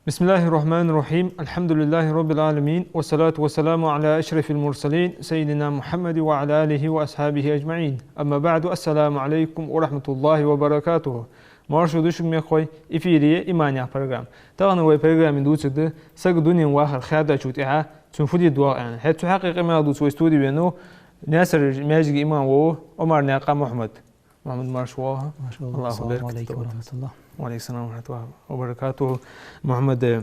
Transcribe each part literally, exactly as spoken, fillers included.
بسم الله الرحمن الرحيم. الحمد لله رب العالمين. والصلاة والسلام على أشرف المرسلين سيدنا محمد وعلى آله وأصحابه أجمعين. أما بعد. السلام عليكم ورحمة الله وبركاته. Марша дошуга, мехкахой, эфире «Иман» яха программа. Тахан вай программе дувцаргда сага дунен вахар хаьдачул тӀехьагӀа цунна фу де деза аьнна. ХӀаьта цу хьакъехьа къамаьл дувца вай студе венав Наьсаре маьждига имам вола Ӏумарнаькъан Мухьмад. Мухьмад, марша воагӀалва. Марша воагӀалва. Аллахӏа баркат долда. Ассаламу Ӏалайкум ва рахьматуллахӏ. Ва Ӏалайкум ссалам ва рахьматуллахӏи ва баракатухӏ. Мухьмад, э,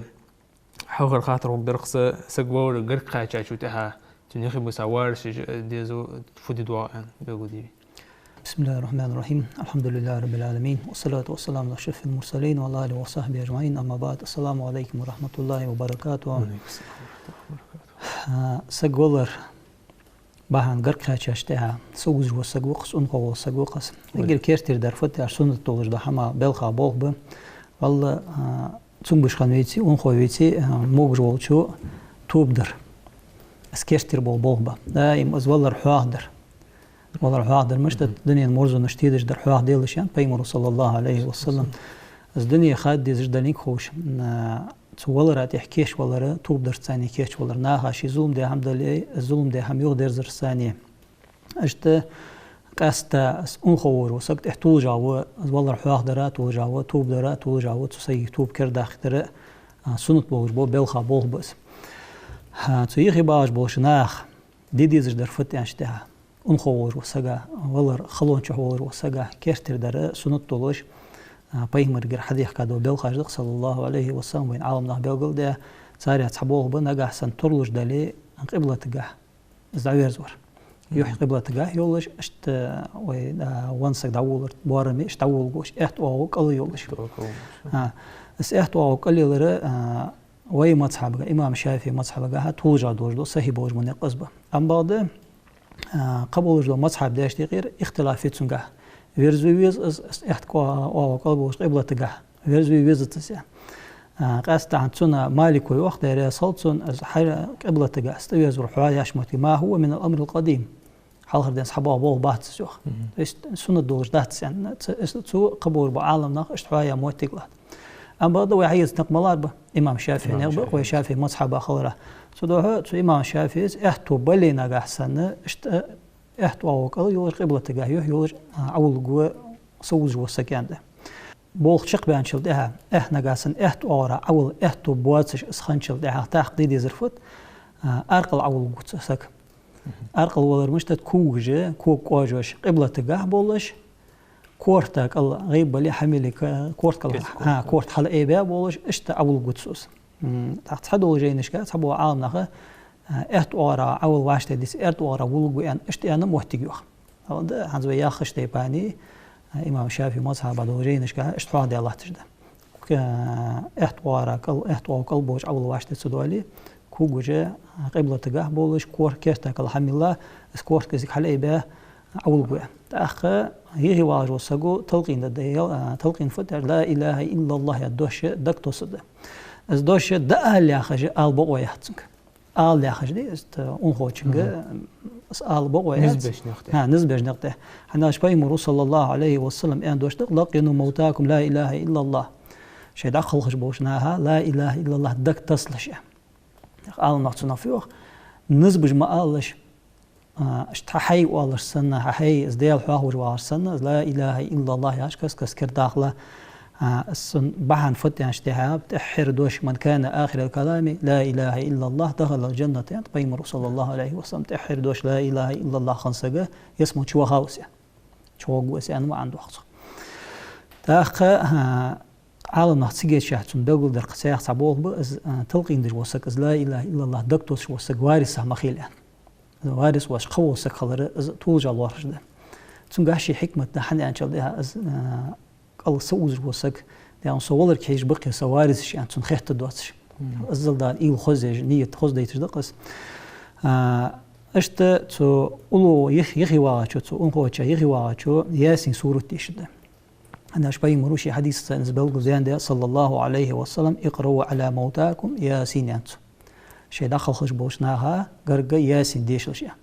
хьалхара хаттар хургдар-кх са, саг валара гарга кхаьчачул тӀехьагӀа цун юхе бисача варисашта, э, деза фу де деза аьнна белгалде. بسم الله الرحمن الرحيم. الحمد لله رب العالمين. والصلاة والسلام على أشرف المرسلين وعلى آله وصحبه أجمعين. أما بعد. السلام عليكم ورحمة الله وبركاته. Ва Ӏалайкум ссалам ва рахьматуллахӏи ва баракатухӏ. А, саг валара бахьан гарга кхаьчача тӀехьагӀа, сов узаш вола саг ва-кх из, унахо вола саг ва-кх из. Эггара керттера дар фуд аьлча, суннат долаш дола хӀама белха болх ба. Валлахӏи, а, цунга беш хинна веце, унахо веце, а, могаш волчо тоба дар. Из керттера бола болх ба. Даим из валар хьоахадар. Валар хьоахадар, мишта да, дунен марзонаш тедаш дар хьоахаделаш, аьннад пайхамаро, саллаллахӏу Ӏалайхӏи ва саллам. Из дуне хаддезаш далинг ховш, а, цу валара тӀехьа кийчвалар, тоба дарца цхьана кийчвалар, наха ший зулам даь хӀама дале, зулам даь хӀама юхадерзарца цхьана. Иштта къаьстта из унахо волаш вола саг тӀехьа тулжа ва, из валар хьоахадара тулжа ва, тоба дара тулжа ва, цу сага тоба кердадаккхара, а, суннат болаш бола белха болх ба из. А, цу юхе багӀаш болча наха де дезаш дар фуд аьнначул тӀехьагӀа, унахо волаш вола сага, валара халончухь волаш вола сага керттера дар суннат долаш, а, пайхамарагара хьадийхка дола белхаш да-кх, саллаллахӏу Ӏалайхӏи ва саллам, вайна Ӏаламнаха белгалдаь, царех цхьа болх ба, нагахь санна тарлуш дале, къиблатагахьа из дӀаверзавар. Юхь къиблатагахьа йолаш, иштта вай, а, венна саг дӀаволлар боараме иштта дӀаволларгволаш, аьтта оагӀув кӀал йолаш. Аьтта оагӀув кӀал йолаш. А, из аьтта оагӀув кӀал ялар, а, вай мазхьабагахьа, имам ШафиӀий мазхьабагахьа тулжа долаш дола сахьихь болаш бола никъ из ба. Амма бакъда, а, кхы болаш дола мазхьаб дешта юкъера ихтилаф я цунгахьа. Верзаве веза из, из аьтта оагӀув кӀал болаш къиблатагахьа. Верзаве везац из, аьнна. А, къаьстта хӀанз цунна Малико йоах, Даьла раьза хилва цунна, из хьа-, къиблатагахьа из тӀаверзавар хьоахаяьча моттиге, ما هو من الأمر القديم. Хьалхара денз хьабоагӀа болх бац из, йоах. То есть суннат долаш дац из, аьнна. Ц-, из цу кхыболаш бола Ӏаламнаха иштта хьоахаяь моттиг латт. Амма бакъда вай хьаэца никъ малар ба? Имам ШафиӀий никъ ба-кх вай ШафиӀий мазхьаба хиларах. Цудухьа цу имам ШафиӀийс аьтто бале нагахь санна, иштта аьтта оагӀув кӀал йолаш, къиблатагахьа юхь йолаш, а, Ӏовулларгва сов узаш вола саг, аьннад. Болх чакхбаьнначул тӀехьагӀа, эхь, нагахь санна аьтта оагӀорахьа Ӏовулла аьтто боацаш из хинначул тӀехьагӀа, тӀаккха де дезар фуд, а, аркъал Ӏовулларгва цу сага. Аркъал валар мишта да? Когаш, кога кӀоажош къиблатагахьа болаш, корта кӀал, гӀайба бале, хьамиле, ка-, корта кӀал, а, корта хьалаайбаь болаш, иштта Ӏовулларгва цо из. М, тӀаккха цхьадолча жайнашка цхьаболча Ӏаламнаха, а, аьтта оагӀорахьа Ӏовулла вӀаштӀехьа дувц, аьрда оагӀорахьа вулларгва аьнна, иштта аьнна моттиг йоах. Хьалха да, хӀанз вай яххача тайпара, а, имам ШафиӀий мазхьаба долча жайнашка иштта хьоахадаь латташ да. К-, аьтта оагӀорахьа кӀал, аьтта оагӀув кӀал болаш Ӏовулла вӀаштӀехьа ца доале, когаш, а, къиблатагахьа болаш, кор-, керта кӀал хьамилла, из корта кӀезига хьалаайбаь Ӏовулларгва. ТӀаккха юхе вагӀаш волча саго талкъин да, да, а, талкъин фуд аьлча, لا إله إلا الله яха дош дагатоссаргда. Из дош дӀаала яхаш ала бокъо яц цунга. Ала яхаш да, иштта унахочунга, мгм, из ала бокъо яц. Низ беш никъ тӀа. ХӀа, низ беш никъ тӀа. ХӀана аьлча пайхамаро, саллаллахӀу Ӏалайхи ва саллам, аьнна дош да-кх: لقنوا موتاكم لا إله إلا الله. Шоай дӀакхалхаш болча наха لا إله إلا الله дагатоссалаш, аьнна. Ӏаламнаха цунах фу йоах? Низ беш ма алалаш, а, иштта хьай-хьай оалаш санна, хьай-хьай из Даьла хьоахавеш вагӀаш санна, из لا إله إلا الله яхаш каст-каста кердадахалаш, а, из цун бахьан фуд аьнначул тӀехьагӀа, тӀеххьара дош: من كان آخر كلامه لا إله إلا الله دخل الجنة, аьннад пайхамаро, саллаллахӀу Ӏалайхи ва саллам. ТӀеххьара дош لا إله إلا الله хинна саг ялсмала чу вахав из, чугӀоргва из аьнна маӀан доаккх цох. ТӀаккха, а, Ӏаламнаха цига чухь цунна белгалдар-кх, царех цхьа болх ба из, а, талкъин деш вола саг, из لا إله إلا الله дагатоссаш вола саг варисах ма хилийта, аьнна. Варис воацаш кхы вола саг хилар из тулжа лоархӀаш да. Цунгахьа ший хьикмат да, хӀана аьлча, дӀа из, а, кӀал сов узаш вола саг, дӀа сов валарга хьежаш ба-кх са варисаш, аьнна, цунна хетта доацаш. Мгм. Иззал Дала уйла хозъеш, ният хоза дайташ да-кх из. А, иштта цу уллув-, юхе, юхе вагӀачо, цу унахочоа юхе вагӀачо Ясин сурат дешаргда. ХӀана аьлча пайхамара ший хьадисаца из белгалдаьннад, صلى الله عليه وسلم: «اقرؤوا على موتاكم ياسين», аьннад цо. Шоай дӀакхалхаш болча наха гарга Ясин дешалаш, аьнна.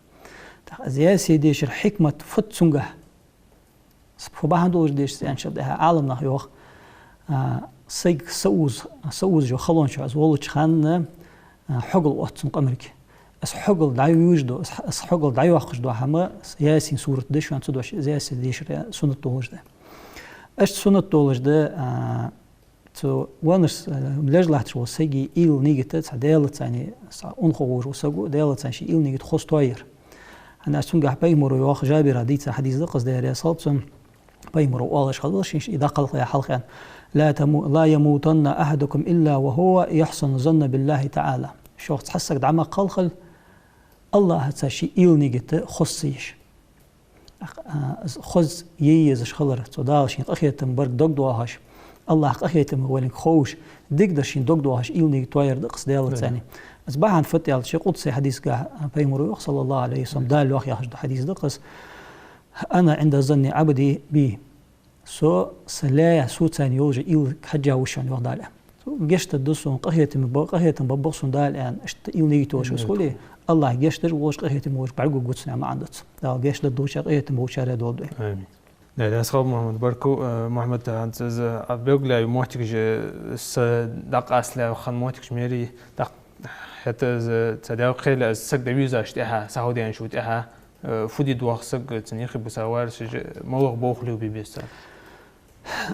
ТӀаккха из Ясин дешара хьикмат фуд цунгахь? Фу бахьан долаш дешац аьнначул тӀехьагӀа Ӏаламнаха йоах, а, саг саувз-, саувзаш йола халонча из волча хана, а, хьогал отт цун къамарга. Из хьогал дӀайувзаш дола, из, из хьогал дӀайоаккхаш дола хӀама, Ясин сурат да шоана, цудухьа из Ясин дешар суннат долаш да. Иштта суннат долаш да, а, цу веннарш, а, леш латташ волча сага уйла, нигат, цхьа Даьлаца, цхьа унахо волаш вола саг, Даьлаца ший уйла, нигат хоза тоаяр. ХӀана аьлча цунгахь пайхамара йоах, Жабира дийца хьадис да-кх из, Даьла раьза хилва цунна, пайхамара оалаш хиннад шийна из дӀакхалхе хьалха, аьнна: «لا تمو-، لا يموتن أحدكم إلا وهو يحسن الظن بالله تعالى». Шух цхьа саг дӀа ма кхалхалва, АллахӀаца ший уйла, нигат хоза ца еш. А, из хоза е езаш хилар, цу Дала шийна къахетам барга дог доахаш, АллахӀа къахетаме валга ховш, дикадар шийна дог доахаш, уйла, нигат тоаяр да-кх из Даьлаца. Из бахьан фуд аьлча, къудси хьадисагахь пайхамара йоах, صلى الله عليه وسلم, Дала йоах яхаш дола хьадис да-кх из: «أنا عند ظن عبدي بي». Со са лай соца йолаш йола уйла хьежжа ва шоана, йоах Дала. Гешт дергда сона, къахетам ба-, къахетам бергба-кх сона Дала, аьнна, иштта уйла, нигат йолаш из хуле, АллахӀ гешт деш волаш, къахетам болаш бӀаргагургва цунна, аьнна, маӀан да цун. Дала гешт дергдолча къахетам болчарех долда вай. Амин. Даьла раьза хилва, Мухьаммад. Баркал, э, Мухьаммад, хӀанз из, а, белгалъяь моттигаш, са дӀакъаста лаьрхӀа хинна моттигаш мери, тӀаккха хӀаьта из, цхьа даьла кхел, из саг дӀавийрзачул тӀехьагӀа, сахьавдаьнначул тӀехьагӀа, э, фу де деза сага, цун юхе бусалба варисаша, малагӀа болх лелабе беза цар?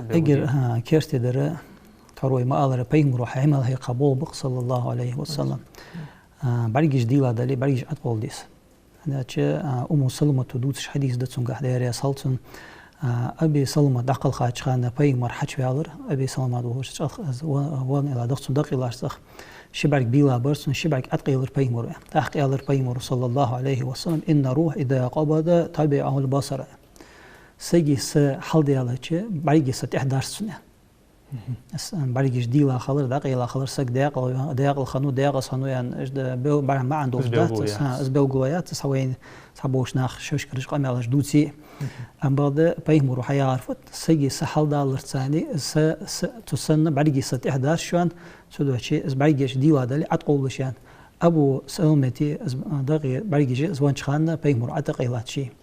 Эггара, а, керте дар, тхьовра вай ма аллара, пайхамара хьа мел хьекха болх ба-кх, صلى الله عليه وسلم. А, бӀаргаш дийла дале, бӀаргаш ӀотӀакъовла деза. ХӀана аьлча, а, Умму Саламата дувцаш хьадис да цунгахь, Даьла раьза хилва цунна. А, Аби Салама дӀакхалхача хана пайхамар хьачуваьлар, Аби Салама волаш чӀоагӀа из ва-, венна, ала дагӀа цун дакъа лаьрхӀа цӀагӀа. Ши бӀарг бийлабар цунна, ши бӀарг ӀотӀакъелар пайхамара. ТӀаккха аьлар пайхамара, صلى الله عليه وسلم: «إن الروح إذا قبض تبعه البصر». Сага са хьалдаьлча, бӀаргий са тӀехьадарс цунна. Из, а, бӀаргаш дийла хилар, дӀакъайла хилар, саг даькъала, даькъала хиннав, даькъаза хиннав, аьнна, иштта бел-, бӀаргаш маӀан долаш дац, из, а, из белгалъяьяц, цхьа вайна, цхьаболча наха шоашкарча къамаьлаша дувце. Амма бакъда пайхамара хьаяхар фуд: сага са хьалдаларца, са, са, цу сага бӀаргий са тӀехьадарс шоана, цудухьа из бӀаргаш дийла дале, ӀотӀакъовлалаш, аьнна. Абу Саламата из, а, дакъа бӀаргаш из веннача хана пайхамара ӀотӀакъайлад ший.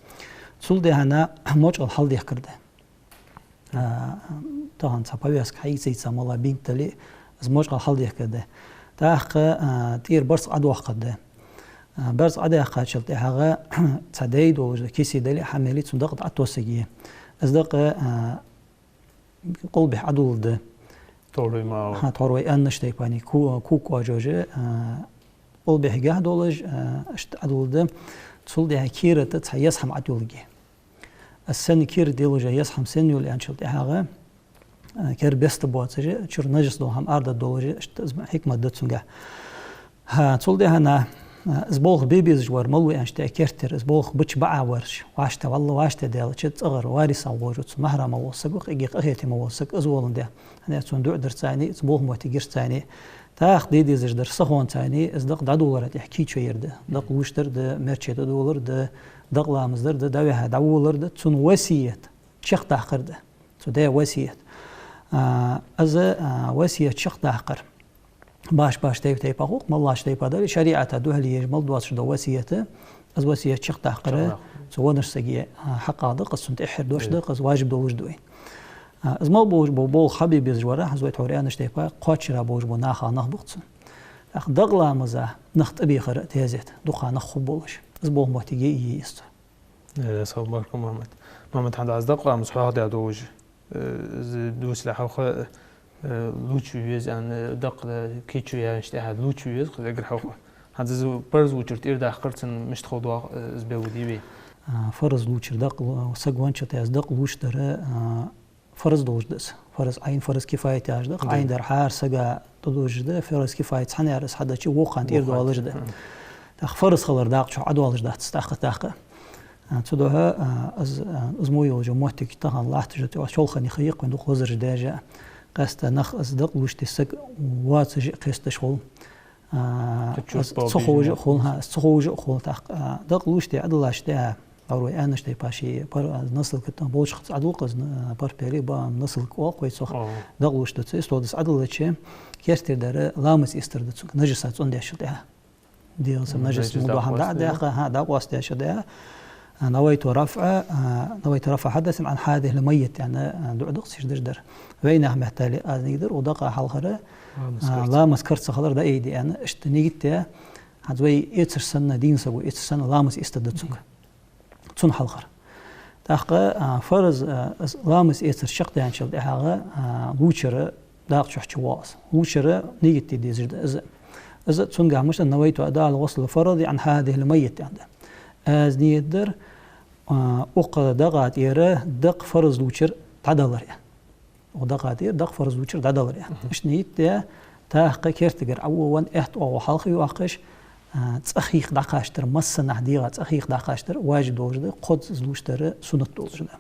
Цул тӀехьагӀа мочкъал хьалдехкар да. А, тахан цхьа повязка хьаийца, ийца мала бинт дале, из мочкъал хьалдехкар да. ТӀаккха, а, тӀера барзкъа Ӏодоаккхаргда. А, барзкъа Ӏодаьккхачул тӀехьагӀа цхьа дай долаш да, кисе дале, хӀама мел цун дакъа тӀа ӀотӀатоссаргья. Из дакъа, а, къулбехьа Ӏодулларгда. Тхьовра вай ма аллара. ХӀа, тхьовра вай аьннача тайпара, ку-, кук кӀожожа, а, къулбехьагахьа долаш, а, иштта Ӏодулларгда. Цул тӀехьагӀа кера тӀа цхьа еза хӀама ӀотӀайолларгья. Из сенна кера тӀа йолаш я еза хӀама сенна йола аьнначул тӀехьагӀа, а, кера беста боацаш, чура нажас дола хӀама арадаргдолаш, иштта из хьикмат да цунгахь. ХӀа, цул тӀехьагӀа, а, из болх бе безаш вар малав аьнначул тӀехьагӀа, керттера из болх бича баӀа вараш, вӀаштӀехьа, валлахӀи, вӀаштӀехьа даьлча, цӀагӀара варисагӀа волаш, цу махьрама вола саг ва-кх, эггара къахетаме вола саг, из воландаь. ХӀана аьлча цунна дуӀа дарца, из болх моттиг ярца. ТӀаккха де дезаш дар сахонца, из дакъа дӀадолалара тӀехьа кийчо яр да. Дакъа лувчадар да, мерче тӀадолар да, дакъа ламаз дар да, дӀавихьа дӀаволар да, цун весет чакхдаккхар да. Цу даь весет. А, из, а, весет чакхдаккхар башха-башха тайп-тайпара хул-кх, моллагӀча тайпара дале, шариӀата духьала еш мел доацаш дола весет, из весет чакхдаккхар, чакхдаккхар цу веннача сага, а, хьакъ да-кх из, цунна тӀеххьара дош да-кх из, важиб долаш да вайна. А, из мел болаш бола болх хьабе безаш вар, хӀанз вай тхьовра аьннача тайпара, кхоачара болаш болча наха нах ба-кх цун. ТӀаккха дакъа ламаза нах тӀабехар тезет, дукха нах хургболаш. Из болх моттиг е из цо. Э, сагӀа баркал, Мухьаммад. Мухьаммад, хӀанз аз дакъа ламаз хьоахадаь долаш, э, из дувцале хьалха, э, лувча веза аьнна, дакъа кийчо яьнначул тӀехьагӀа лувча веза-кх из эггара хьалха. ХӀанз из парз лувчар тӀера даккхар, цун мишта хул доагӀа, э, из белгалде вай. А, фарз лувчар, дакъа лу-, саг венначул тӀехьагӀа из дакъа лувчадар, а, фарз долаш да из. Фарз Ӏайн, фарз кифаят яхаш да-кх. Да. Ӏайн дар хӀара сага тӀадожаш да, фарз кифаят цхьанне яр из хьадича, вокхарна тӀера доалаш да. Вокхарна. ТӀаккха фарз хилар дакъа чу Ӏодоалаш дац, тӀаккха, тӀаккха. А, цудухьа, а, из, а, из мо йолча моттиге тахан латташ да, тӀехьа шолхане ха я-кх вайна дукха лазараш даьржа. Къаьстта нах из дакъа лувчаде саг воацаш а кхесташ хул. А, из ца ховш а хул, хӀа, из ца ховш а хул, тӀаккха, а, дакъа лувчаде Ӏодиллача тӀехьа, Тхьовра вай аьннача тайпара ший пар-, носилка тӀа болча хана Ӏадул къазна, парпери ба носилка оал вай цох. О. Дакъа лувш да цо, из тода из Ӏадиллача, керттера дар ламаз эцар да цунга, нажаса цӀендеш тӀехьа. ДегӀаца нажас мо дохьан да, дакъа, хӀа, дакъа къоастадеш да. А, نويت رفع، а, نويت رفع حدث عن هذه الميت, яьнна, а, дуӀа да-кх цу дешаш дар. Вайнаьха меттала аз нигат дар, укх дакъа хьалхара, а, ламаз карца хилар да айди, яьнна, иштта нигат даь, хӀанз вай эцар санна, дийна саго эцар санна, ламаз эцар да цунга. Цун хьалхара. ТӀаккха, а, фарз, а, из ламаз эцар чакхдаьнначул тӀехьагӀа, а, лувчара дакъа чухьчу воагӀа из. Лувчара нигат де дезаш да из. Из цунгахь мишта да: نويت أداء الغسل الفريضة عن هذه الميت, яьнна да. Аз нигат дар, а, укх дакъа тӀера дакъа фарз лувчар дӀадалар, яьнна. Укх дакъа тӀера дакъа фарз лувчар дӀадалар, яьнна. Мгм. Иштта нигат даь, тӀаккха керттера ӀовоагӀа, аьтта оагӀув хьалха йоаккхаш, а, цӀа хьийха дӀакхачийтар, массанахьа дегӀа цӀа хьийха дӀакхачийтар важиб долаш да, кхозза из лувш дар суннат долаш да.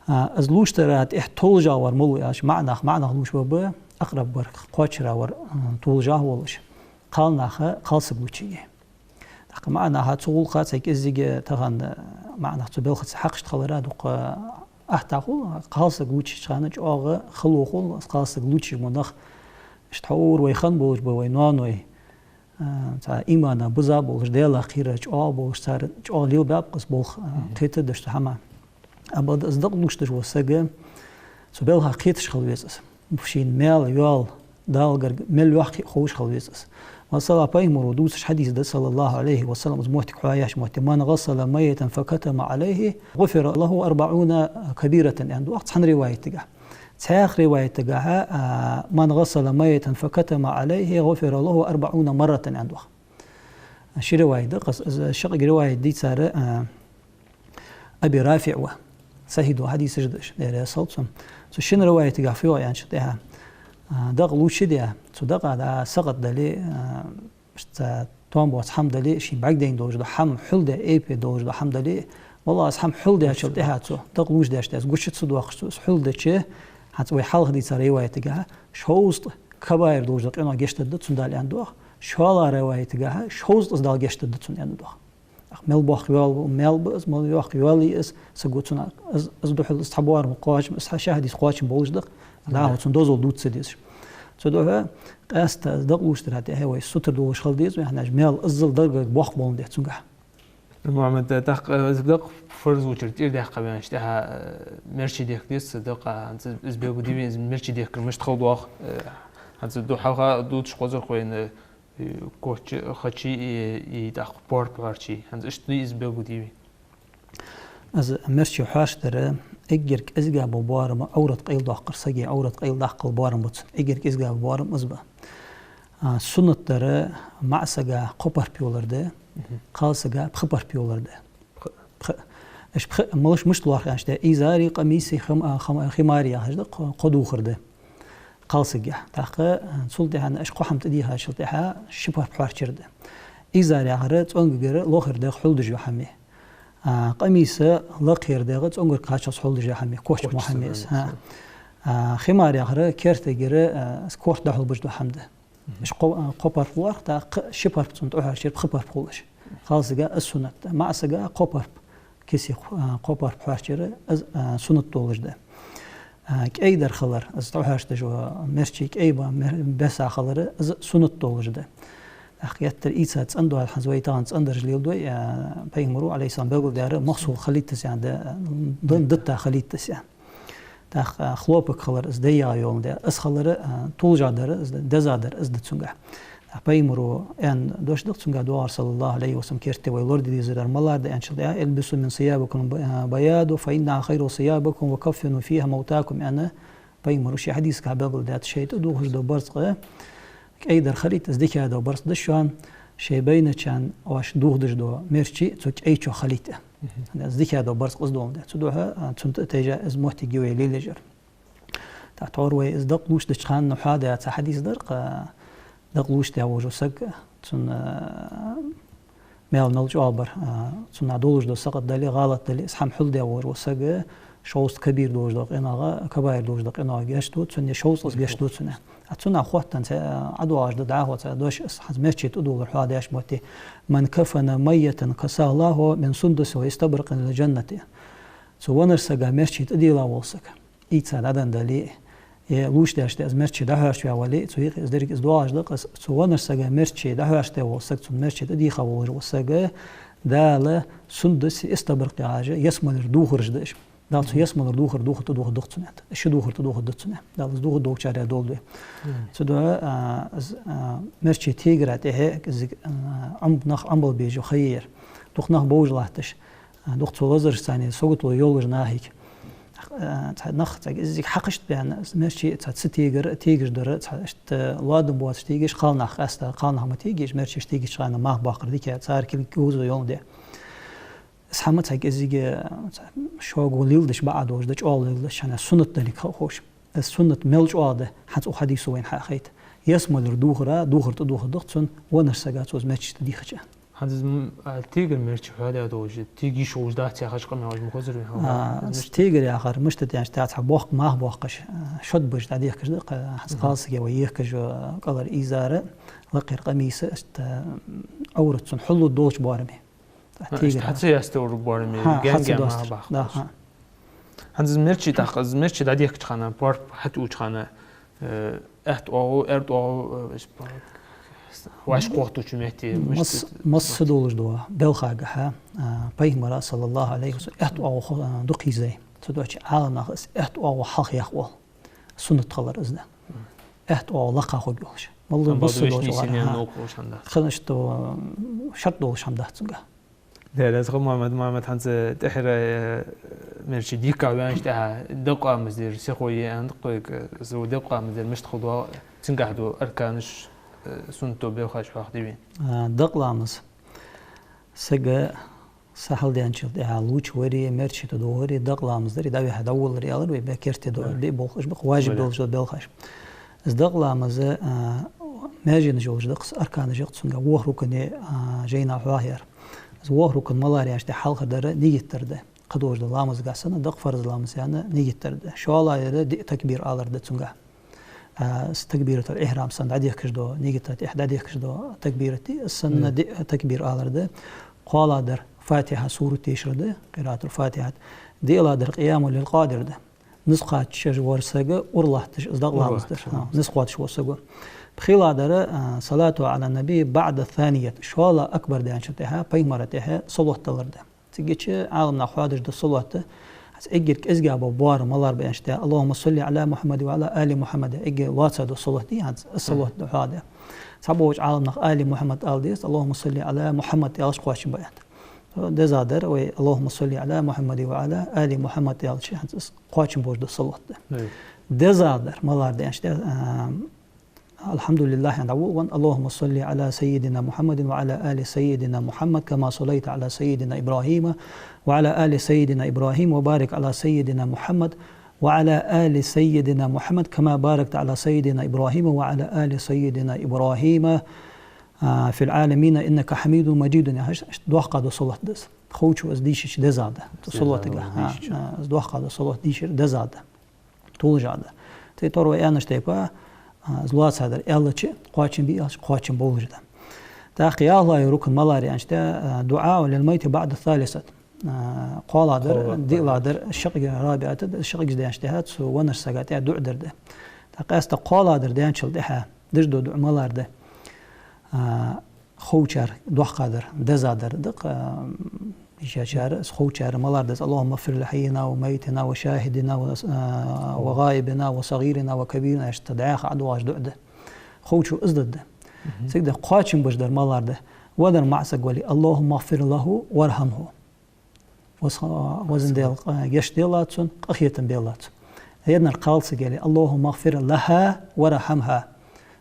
А, из лувш дара тӀехьа толашагӀа вар малув аьлча, маӀа нах, маӀа нах лувш ба, акъраб вар, кхоачара вар, а, толашагӀа волаш, кхалнаха кхалсаг лувча. ТӀаккха маӀа наха цу гӀулакха цхьа кӀеззига тахан, а, маӀа нах цу балхаца хьакхашта хилара дукха атта хул, кхалсаг лувчача хана чӀоагӀа хало хул, из кхалсаг лувчаш мо нах, иштта тхьовра вай хинна болаш ба вай ноаной, а, цхьа имана биза болаш, Даьлах кхера чӀоагӀа болаш, цар чӀоагӀа лелабаьб-кх из болх, а, кхетадеш цу хӀаман. Амма из дакъа лувш деш вола саг цу балха кхеташ хила веза из. Шийна маьл, йоал, Далла гарга мел йоккха я ховш хила веза из. Масала, Пайхамара дувцаш хьадис да, صلى الله عليه وسلم, из моттиг хьоаяьча метте: من غسل ميتا فكتم عليه غفر له أربعون كبيرة, аьнна да-кх цхьан риваятагахь. Цхьаькха риваятагахь, а, من غسل ميتا فكتم عليه غفر له أربعون مرة, аьнна да-кх. Ши риваят да-кх из, из шаккхе риваят дийцар, а, Аби РафиӀ ва. Сахьихь да хьадисаш да уж, Даьла раьза хилва цунна. Цу шин риваятагахь фу йоах аьнначул тӀехьа, а, дакъа лувчадаь, цу дакъа тӀа сакъат дале, а, цхьа товш боаца хӀама дале, шийна бӀаргадайна долаш дола хӀама хьулдаь, эпе долаш дола хӀама дале, валлахӀи, из хӀама хьулдаьчул тӀехьа цо, дакъа лувчадаьчул тӀехьа, из гуча ца доаккхаш цо, из хьулдича, хӀанз вай хьалха дийцача риваятагахь, шовзткъа кабаир долаш дола къинош гешт дергда цунна Дала, аьнна да-кх, шоллагӀча риваятагахь, шовзткъа из Дала гешт дергда цунна, аьнна да-кх. Мел боккха йоал ба, мел ба из, мел йоккха йоал я из, саго цунах, из, из духьал из цхьа боарам кхоачам, из хьа-, ши хьадис кхоачам болаш да-кх, дӀахо цунна дозал дувца ца дезаш. Цудухьа къаьстта из дакъа лувш дара тӀехьа вай сутара долаш хила деза, вай хӀанз маьл иззал даргага боккха боландаь цунгахь. Мухьаммад, тӀаккха из дакъа фарз лувчар тӀера даьккха ваьнначул тӀехьа, э, мерчи дехка деза цу дакъа, хӀанз из белгалдий вайна, из мерчи дехкар мишта хила доагӀа, э, хӀанз цу ду-, хьалха дувцаш хозаргда вайна, э, коча, хачи, и, и тӀаккха порпарчи. ХӀанз иштта из белгалдий вайна. Из мерчи хьоарчадар эггара кӀезига бола боарам Ӏоврат къайладаккхар, сага Ӏоврат къайладаккхал боарам ба цун. Эггара кӀезига бола боарам из ба. А, суннат дар маӀа сага кхо парпа йолар да, кхалсага пхи парпа йолар да. Пхи. Пхи. Уж пхи малаш мишта лоархӀ аьнначул тӀехьа, изари, къамиси, хим-, а, хим-, химари яхаш да, кхо, кхо дувхар да кхалсага. ТӀаккха, а, цул тӀехьа уж кхо хӀама тӀадийхачул тӀехьа ши парпа хьоарчар да. Изар яхар цӀенгагара лохера дегӀ хьулдеш йола хӀама я. А, къамис лакхера дегӀ цӀенгага кхаччалца хьулдеш йола хӀама я, корта мо хӀама я из. А, химар яхар керттера, а, корта дӀахьулбеш дола хӀама да. Уж кхо, а, кхо парпа лоархӀ, тӀаккха ши парпа цунна тӀахьоарчар пхи парпа хул уж. Кхалсага из суннат да. МаӀа сага кхо парпа, кисе, а, кхо парпа хьоарчар из, а, суннат долаш да. А, кӀай дар хилар, из тӀахьоарча дезаш дола мерчи кӀай ба, мер-, беса хилар, из суннат долаш да. ТӀаккха геттара ийца цӀена дола, хӀанз вай тахан цӀена дараш леладой, а, Пайхамара, عليه السلام, белгалдаьр, махсул хилийта из, яьнна да, дан датта хилийта из, яьнна. ТӀаккха, а, хлопок хилар, из дайягӀа йоландаь, из хилар, а, толашагӀа дар, из деза дар, из да цунгахь. ТӀаккха Пайхамара аьнна дош да-кх цунгахь доагӀар, صلى الله عليه وسلم, керттера вай лораде дезар дар малагӀа да аьнначул тӀехьа: البسوا من ثيابكم البياض فإنها خير ثيابكم وكفنوا فيها موتاكم, аьнна, Пайхамара ший хьадисагахь белгалдаьд. Шоай тӀадувхаш дола барзкъа кӀай дар хилийта, из дика дола барзкъа да шоана, шоай байначарна оаш дувхаш дола мерчи цу кӀай чу хилийта. Из дика дола барзкъа из доландаь. Цудухьа, а, цунна тӀатайжа из моттиг я вай лелаеш яр. ТӀаккха тхьовра вай из дакъа лувш деча хана хьоадаь цхьа хьадис дар-кх, дакъа лувш даь волаш вола саг, цун, а, маьл мел чӀоагӀа бар, а, цунна долаш дола сакъат дале, гӀалат дале, из хӀама хьулдаь волаш вола саг, Шовзткъа кабир долаш дола къинагӀа, кабаир долаш дола къинагӀа гешт ду цунна, е шовзткъа из гешт ду цунна. А цунах хоттаденна цхьа, а, ӀодоагӀаш да дӀахо цхьа дош, аз хӀанз мерчи тӀадувлар хьоадеш мотти: «من كفن ميتا كساه الله من سندس واستبرق للجنة». Цу веннача сага мерчи тӀадилла вола саг, ийца дӀаденна дале, е лувчадеш да из мерчи дӀахьош ваь вале, цу юкъе из деррига из доагӀаш да, къас цу веннача сага мерчи дӀахьош да вола саг, цунна мерчи тӀадийха волаш вола саг, Дала сундуси истабракъ яхаш ялсмалера духараш да уж. Дала цу ялсмалера духар, духар тӀадувхаргда цунна. Ши духар тӀадувхаргда цунна. Дала из духаргдолчарех долда вай. Цудухьа, а, из, а, мерчи тегара тӀехьа, из, а, Ӏом-, нах Ӏомабала безаш ха я ер. Дукха нах бовш латташ. А, дукха цу лазарашца саготало йолаш нахага. А, цхьа нах цхьа из хьакхашта баьнна, мерчи цхьа ца тегар, тегаш дар, цхьа иштта лоадам боацаш тегаш, кхалнах къаьстта, кхалнах ма тегаш, мерчи тегача хана мах баккхар дика, цар кулг говза йолаш да. Из хӀама цхьа кӀезига, цхьа шога лелдеш бакъахьа долаш да, чӀоагӀа лелдеш, шоана суннат дале ховш. Из суннат мел чӀоагӀа да, хӀанз укх хьадисо вайна хьахайт. Ялсмалера духара, духар тӀадувхаргда цунна, веннача сага цо из мерчи тӀадийхача. ХӀанз из м-, а, тегара мерчи хьоадаь долаш, тега йиш йолаш дац яхаш къамаьл оалаш ма хозар вайна. А, из тегар яхар мишта да аьнна, цхьа боккха мах боаккхаш, а, шод беш дӀадехкаш да, кхы хӀанз кхалсага вай ехкаш йола кӀалхара изар, лакхера къамийс, иштта, а, Ӏоврат цун хьуллув долча боараме. Тегар. Иштта хьа ца ясталург боараме, хьа, хьа ца гаьнна мах доасташ баккхаш. Да, хьа. ХӀанз из мерчи тӀаккха, из мерчи дӀадехкача хана, порпа хьатӀауча хана, э, аьтта оагӀув, аьрда оагӀув, э, вӀашкахохтуча метте, мас-, мишта масса долаш да, белхагахьа, а, Пайхамара, саллаллахӀу Ӏалайхи ва саллам, аьтта оагӀув хо-, а, дукха йизай. Цудухьа Ӏаламнаха из аьтта оагӀув хьалха яккха оал. Суннат хилар из да. Аьтта оагӀув лакха хургйолаш. Малла масса долаш вар, хӀа. Ханаш то шарт долаш хӀама дац цунга. Дера, аз ха Мухьаммад, Мухьаммад, хӀанз тӀехьара, э, мерчи дийхка ваьнначул тӀехьа, дакъа ламаз дар сихо я аьнна, кхойга, из дакъа ламаз дар мишта хургда, цунгахьа дола арканаш, э, суннато белхаш хьоахаде вайна. А, дакъа ламаз. Сага сахьал даьнначул тӀехьа лувчавари, мерчи тӀадувхари, дакъа ламаз дари, дӀавихьа дӀаволлари аьлар вай, бе керте дола, бе болх уж ба-кх важиб долаш дола белхаш. Из дакъа ламаз, а, маьженаш йолаш да-кх из, арканаш я-кх цунга, ворхӀ рукн я, а, жайна хьоахаяьр. Из ворхӀ рукн малар аьнначул тӀехьа хьалхардар нигат дар да. Кхыдолаш дола ламазгахьа санна, дакъа фарз ламаз санна нигат дар да. ШоллагӀдар диъ такбир алар да цунга. А, с-, такбиратуль-ихьрам санна дӀадехкаш дола, нигата тӀехьа дӀадехкаш дола такбират, из санна диъ такбир алар да. КхоалагӀдар Фатихьа сурат дешар да, къираатуль-Фатихьат. ДиълагӀдар къияму лейл къоадар да. Низ кхоачаш вола саг уралатташ из дакъа ламаз дар. Уралатташ. ХӀа, низ кхоачаш вола саг. ПхелагӀдар, а, салату Ӏала ннабий баӀда ссаният. ШоллагӀа акбар даьнначул тӀехьа, Пайхамара тӀехьа салот далар да. Цигача Ӏаламнаха хьоадеш да салот. ХӀанз эггара кӀезигагӀа бола боарам малар ба аьнначул тӀехьа: «اللهم صل على محمد وعلى آل محمد». Эггара лоаца дола салот дий хӀанз, из салот да хьоаде. Цхьаболча Ӏаламнаха «آل محمد» ала деза, «اللهم صل على محمد» аьлча кхоачам ба аьнна. ДезагӀдар вай «اللهم صل على محمد وعلى آل محمد» аьлча, хӀанз из кхоачам болаш дола салот да. ДезагӀдар малар да аьнначул тӀехьа, а, الحمد لله аьнна дӀаволавенна: «اللهم صل على سيدنا محمد وعلى آل سيدنا محمد كما صليت على سيدنا إبراهيم وعلى آل سيدنا إبراهيم وبارك على سيدنا محمد وعلى آل سيدنا محمد كما باركت على سيدنا إبراهيم وعلى آل سيدنا إبراهيم، а, في العالمين إنك حميد مجيد». Яхаш, доккха дола салот да из. Ховчо из дийшача дезагӀа да. Салотага, а, из доккха дола салот дийшар дезагӀа да. ТулжагӀа да. Цу тӀара вай аьннача тайпара, а, из лоацадар аьлча, кхоачам бий аьлча, кхоачам болаш да. ТӀаккха ялхлагӀа рукн малар аьнначул тӀехьа, а, «الدعاء للميت بعد الثالثة». А, кхоалагӀдар, диълагӀдар, шакъига, рабиӀата, шакъигаш даьнначул тӀехьа цу веннача сага тӀехьа дуӀа дар да. ТӀаккха къаьстта кхоалагӀдар даьнначул тӀехьа деш дола дуӀа малар да. А, ховчар доккхагӀдар, дезагӀдар да-кх, а, йишачар, из ховчар малар да из: «اللهم اغفر لحينا وميتنا وشاهدنا و، а, وغائبنا وصغيرنا وكبيرنا», иштта дӀаьха ӀодоагӀаш дуӀа да. Ховчо из дар да. Цига да кхоачам беш дар малар да. Венар маӀа саг вале: «اللهم اغفر له وارحمه». Веза-, везан Даьла, къа-, гешт делахь цунна, къахетам белахь цунна. Венар кхалсаг яле: «اللهم اغفر لها وارحمها».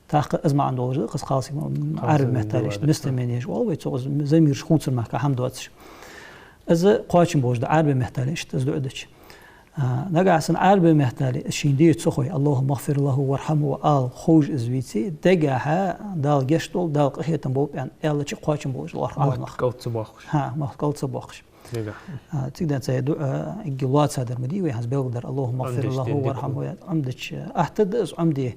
ТӀаккха из маӀан долаш да, кхалсаг, Ӏарбий меттала иштта местоимение оал вай цох, из замираш хувцар мара хӀама доацаш. Из кхоачам болаш да Ӏарбий меттала иштта из дуӀа дича. А, нагахьа санна Ӏарбий меттала шийна дийца ца хой, «اللهم اغفر له وارحمه» ала ховш из веце, дегахьа Дала гешт долда, Дала къахетам болба аьнна аьлча кхоачам болаш лоархӀ Ӏаламнаха. Мохк кӀал ца боаккхаш. ХӀа, мохк кӀал ца боаккхаш. Дегахьа. А, цига денз цхьа дуӀа, а, эггара лоаца дар ма дий вай, хӀанз белгалдар, «اللهم اغفر له وارحمه». Ӏомдича, а, ахьтад из Ӏомде,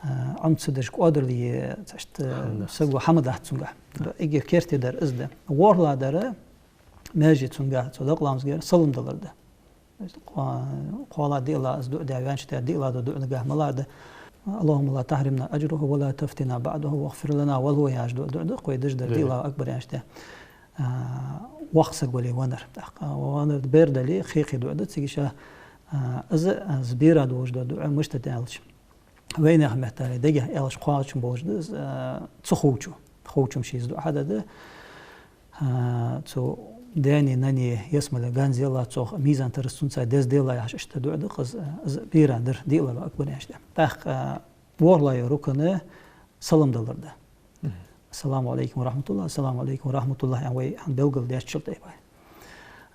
а, Ӏомцадаш кӀоадал е, цхьашта, саго хӀама дац цунгахь. Эггара керттера дар из да. ВорхӀлагӀдар, маьже цунгахь, цу дакъа ламазгара салам далар да. Кхо-, кхоалагӀа, диълагӀа из дуӀа даь ваьннача тӀа, диълагӀа дола дуӀа нагахьа малагӀа да: «اللهم لا تحرمنا أجره ولا تفتنا بعده واغفر لنا وله» яхаш дола дуӀа да-кх вай деш дар, диълагӀа «أكبر» яьннача тӀа. А, воккха саг вале веннар. ТӀаккха веннар бер дале, кхы-кхы дуӀа да цига ше, а, из, из бера долаш дола дуӀа мишта да аьлча, вайнаьха меттала дегахьа аьлча кхоачам болаш да из, а, ца ховчо. Ховчо-м ший из дуӀа хьадаьд, а, цу даьнеи нанеи ялсмале ганз яллалца, цох мизан тарас цунца деза делла яхаш, иштта дуӀа да-кх из, а, из бера дар, диълагӀа «أكبر» яьннача тӀа. ТӀаккха, а, ворхӀлагӀа йола рукн салам далар да. «السلام عليكم ورحمة الله, السلام عليكم ورحمة الله» аьнна вай хӀанз белгалдаьчул тӀехьагӀа.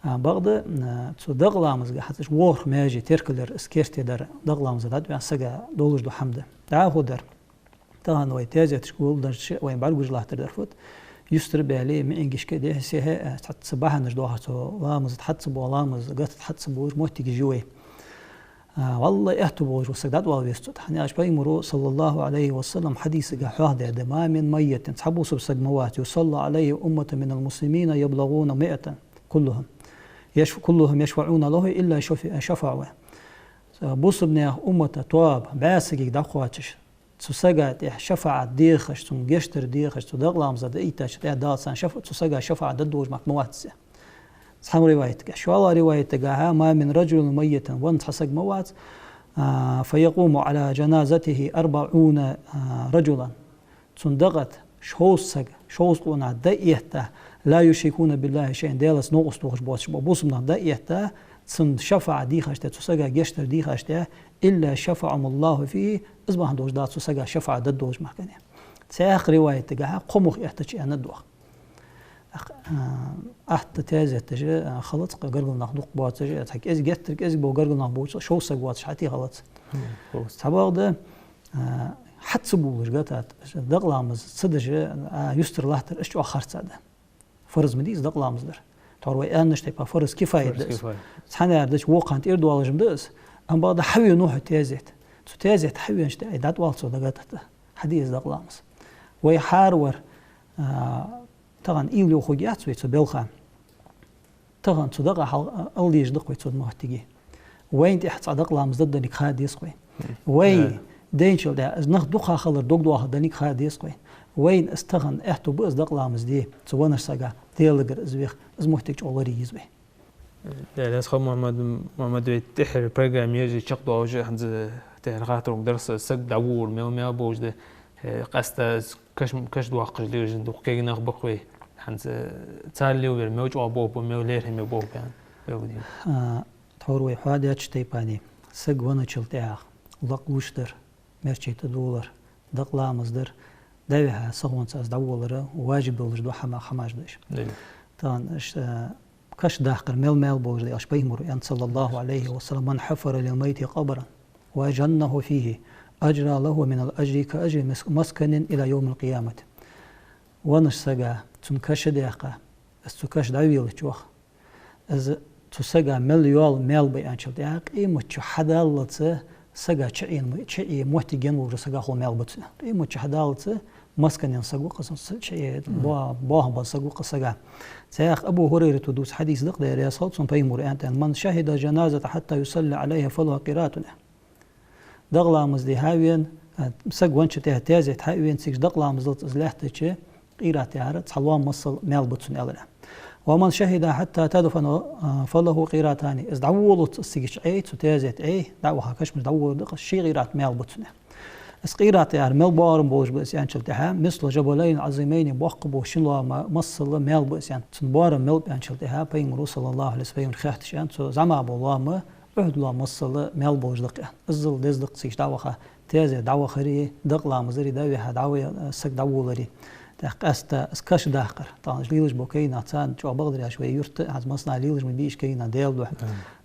А, бакъда, а, цу дакъа ламазгахь хьацаш ворхӀ маьже теркалъяр, из керттера дар, дакъа ламаза дӀатӀаваьнна сага долаш дола хӀама да. ДӀахо дар. Тахан вай тезеташка гулденнача вайна бӀаргагуш латтар дар фуд: юстара баьле, маӀингашка дехьа-сехьа, а, цхьацца бахьанаш доахар цу ламаза тӀа хьаццабола, ламаза гатта тӀа хьаццаболаш моттигаш я вай. А, валлахӀи, аьттув болаш вола саг дӀатӀавала веза цу тӀа. ХӀана аьлча Пайхамара, صلى الله عليه وسلم, хьадисагахь хьоахадаьд: «ما من ميت», цхьа бусалба саг ма вац, «يصلى عليه أمة من المسلمين يبلغون مائة كلهم يش-، كلهم يشفعون له إلا شف-، شفعوا». Бусалба наьха уммата тоаба бӀаь сагага дӀакхоачаш, цу сага тӀехьа шафаӀат дехаш, цунна гешт дар дехаш, цу дакъа ламаза дӀаэттача тӀехьа Дала царна шафа-, цу сага шафаӀат дергдолаш мара ма вац из. Цхьан риваятагахь. ШоллагӀа риваятагахь: «ما من رجل ميت», венна цхьа саг ма вац, а, «فيقوم على جنازته أربعون رجلا». Цун дакъа тӀа шовзткъа саг, шовзткъа къонах дӀаэтта, «لا يشركون بالله شيئا», Даьлаца новкъост тохаш боацаш бола бусалба нах дӀаэтта, цунна шафаӀат дийхача тӀа, цу сага гешт дар дийхача тӀа, «إلا شفعهم الله فيه», из бахьан долаш Дала цу сага шафаӀат дергдолаш мара кхы. Цхьаькха риваятагахь кхо мух эттача аьнна доагӀа. Ах-, а, атта тезеташ, а, хилац-кх, гаргара нах дукха боацаш, цхьа кӀезига, геттара кӀезига бола гаргара нах боацаш, шовзткъа саг воацаш хьатӀехьа хилац. Цхьабакъда, а, хьатӀа ца болаш гатта, дакъа ламаз ца деш, а, юстара латтар, из чӀоагӀа харцахьа да. Фарз ма дий из дакъа ламаз дар. Тхьовра вай аьннача тайпара фарз кифаят да из. Фарз кифаят. Цхьанне деш вокханна тӀера доалаш ма да из. Амма бакъда хьавена хьо тезета. Цу тезета хьавенача тӀа, ай, дӀатӀавала цо дагататта. Хьаде из дакъа ламаз. Вай хӀаравар, а, тахан уйла йохаргьяц вай цу балха. Тахан цу дакъа хьал-, ала дезаш да-кх вай цу моттиге. Вайна тӀехьа цхьа дакъа ламаз дергдолга ха деза-кх вайна. Вай дайначул тӀехьа из нах дукха хилар дог доахаргдолга ха деза-кх вайна. Вайна из тахан аьттув ба из дакъа ламаз де, цу веннача сага, Даьлагара из веха, из моттиг чӀоагӀа лорае еза вай. Э, Лесхо Мухьаммад, Мухьаммад, вай тӀехьара программа еш чакхдоалаш, хӀанз тӀехьара хаттар укх дарса саг дӀаволавар мел маьл болаш да, э, къаьстта каш-, кашамаш доаккхаш лелаш дукха кагий нах ба-кх вай. ХӀанз царна лелавар мел чӀоагӀа болх ба, мел лерхӀаме болх ба аьнна, мел ба дий? А, тхьовра вай хьоахадаьча тайпара, саг венначул тӀехьагӀа лакха гуш дар, маьрча тӀадалар, дакъа ламаз дар, дӀавихьа сахонца из дӀаволавар важиб долаш дола хӀама-, хӀамаш да уж. Дий. Тахан уж, а, каш даккхар мел маьл болаш да аьлча, Пайхамара аьннад, صلى الله عليه وسلم: «من حفر للميت قبرا وجنه فيه أجرى له من الأجر كأجر مس-، مسكن إلى يوم القيامة». Веннача сага цун каш даьккха, из цу каша дӀавелача, йоах, из цу сага мел йола маьл ба аьнначул тӀехьагӀа, къематди хьадаллалца сага чу Ӏе-, чу Ӏе моттиг енна волча сага хул маьл ба цун. Къематди хьадаллалца маскан енна саг ва-кх из, чу Ӏе бо-, боахам бенна саг ва-кх из сага. Цхьаькха Абу ХӀурайрата дувца хьадис да-кх, Даьла раьза хилва цунна, Пайхамара аьннад: «من شهد الجنازة حتى يصلى عليها فله قيراطان». Дакъа ламаз де хьавена, а, саг венначул тӀехьа тезета хьавена, цига дакъа ламаз даллалца из лаьттача, къират яхар цхьа лоам массал маьл ба цунна, аьлар. «ومن شهدها حتى تدفن، а, فله قيراطان». Из дӀаволалца из цига чу Ӏе, цу тезета Ӏе, дӀаваха кашамаш дӀаволавар да-кх, ши къират маьл ба цунна. Из къират яхар мел боарам болаш ба из аьнначул тӀехьагӀа, «مثل جبلين عظيمين», боккха бола шин лоама массал маьл ба из аьнна. Цун боарам мел ба аьнначул тӀехьагӀа Пайхамара, صلى الله عليه وسلم, Пайхамара хаьттача аьннад, цу зӀамагӀа бола лоам Ухьуд лоам массал маьл болаш да-кх аьнна. Иззал деза да-кх цига дӀаваха, тезета дӀавахари, дакъа ламазари, дӀавихьа дӀаве-, саг дӀаволавари. ТӀаккха къаьстта из каш даккхар. Тахан уж лелаш бола кагий нах, царна чӀоагӀа бакъдар яхаш, вай юрта хӀанз массанахьа лелаш ма бий уж кагий нах, Даьла духьа.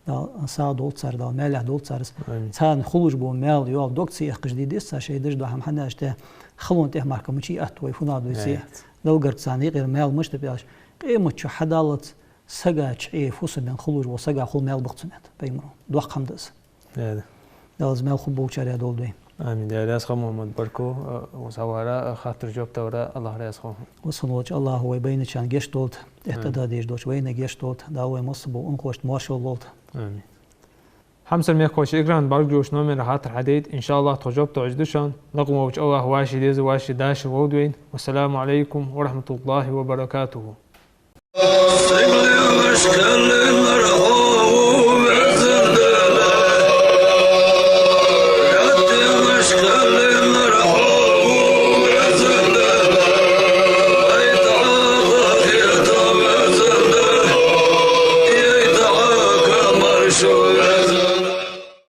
Мгм. Дала сагӀа долда цар, Дала маьлехь долда цар. Амин. Царна хулаш бола маьл йоагӀа дог ца эккхаш де деза цар шоай деш дола хӀама, хӀана аьлча тӀехьа халонна тӀехьа мара кхы мича а атта вай, фу нах дой цӀе. Амин. Далла гарга царна юкъера маьл мишта ба аьлча, къематди хьадаллалца сага чӀоагӀа фусам бенна хулаш вола сага хул маьл бакъ цунна, аьннад пайхамаро. Доккха хӀама да из. Даьла. Дала из маьл хургболчарех долда вай. Амин. Даьла раьза хилва, Мухьаммад, баркал, а, укхаза хьавара, а, хаттарашта жоп далара, АллахӀ раьза хилва. Ва саллаллахӀу, вай байначарна гешт долда, тӀехьа Амин. ТӀадоагӀаш долча вайна гешт долда, Дала вай массабола унахошта моаршал лолда. Амин. Хьамсара мехкахой, экрана бӀаргагуш номера хаттар хьадайта, иншааллахӀ, тхо жоп доацаш да шоана. Лакха волча АллахӀа вӀаший деза, вӀаший дашар лолда вайна. Вассаламу Ӏалайкум ва рахьматуллахӀи ва баракатухӀ.